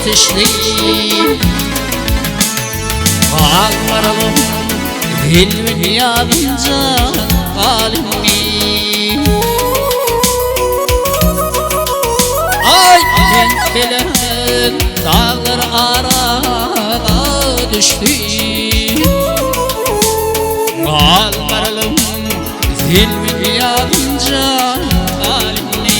ýetişdi. Galmaralym Hilmi ýazynca galymy. Ay belent belent dağlar arada düştü. Galmaralım Hilmi ýazynca galymy.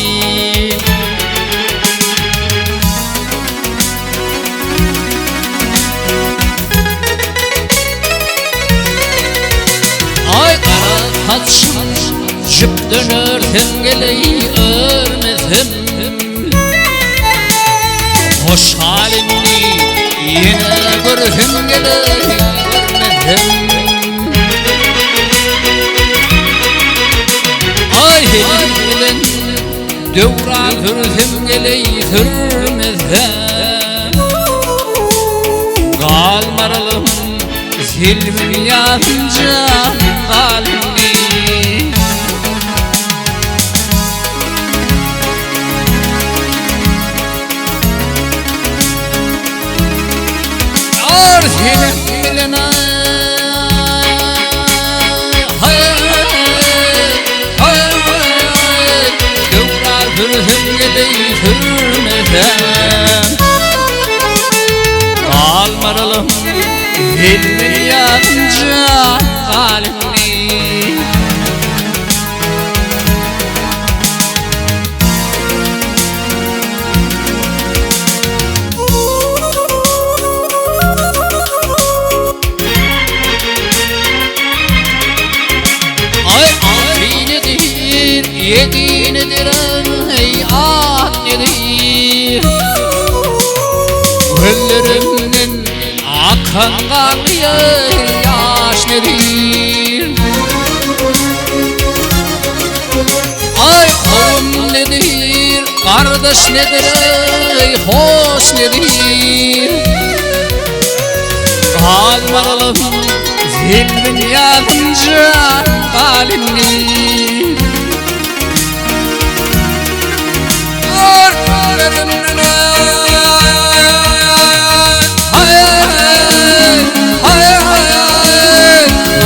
Ay gara saçym jüpden örsem geleý örmesem. Hoş halyny ýene görsem geleý görmesem. Ay helim bilen döwran sürsem geleý sürmesem. Galmaralym Selbiň ýazynja galyny. Ýar seniň bilen ay ay ay Döwran sürsem geleý sürmesem. Galmaralym Hilmi ýazynja galyny. Ay altı nedir, yedi nedir, ey at nedir? Gözlerimden akan ganly ýaş nedir? Ay kowum nedir, gardaş nedir, ey hoş nedir? Galmaralym Zilmin ýazynja galyny.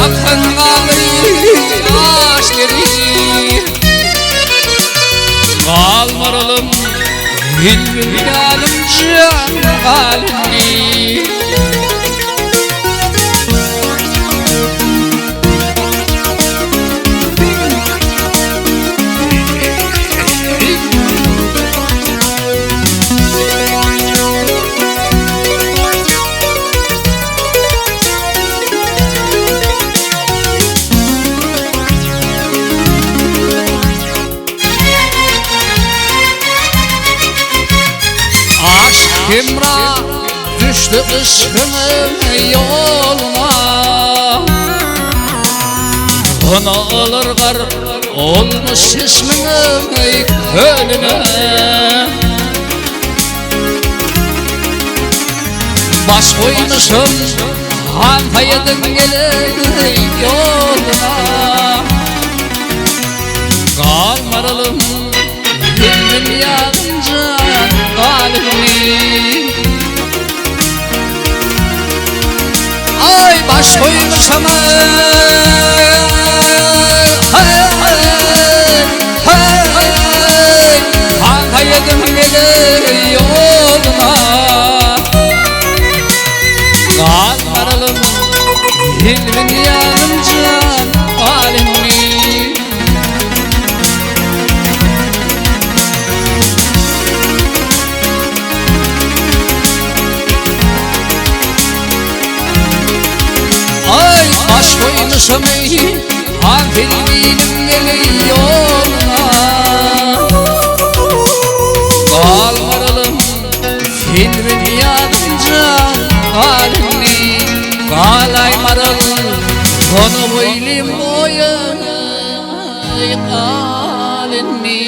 Akan ganly ýaş nedir? Galmaralym Hilmin ýazynja galyny. Aşk hemra düştü yşkynyň ýoluna. Gonalar gark olmuş çeşmiň kölüne. Baş goýmuşum Han Saýadyň gelen ýoluna. Galmaralym Hilmin ýazynja galyny. Ay baş koymuşam ay ay ay Han Saýadyň gelen ýoluna. Galmaralym Hilmin ýazynja galyny. Ay baş koymuşam ey Han Hilmi'nin gelen ýoluna. Galmaralym Hilmin ýazynja galyny. Galaýmaral Gona boýlym boýa galyny.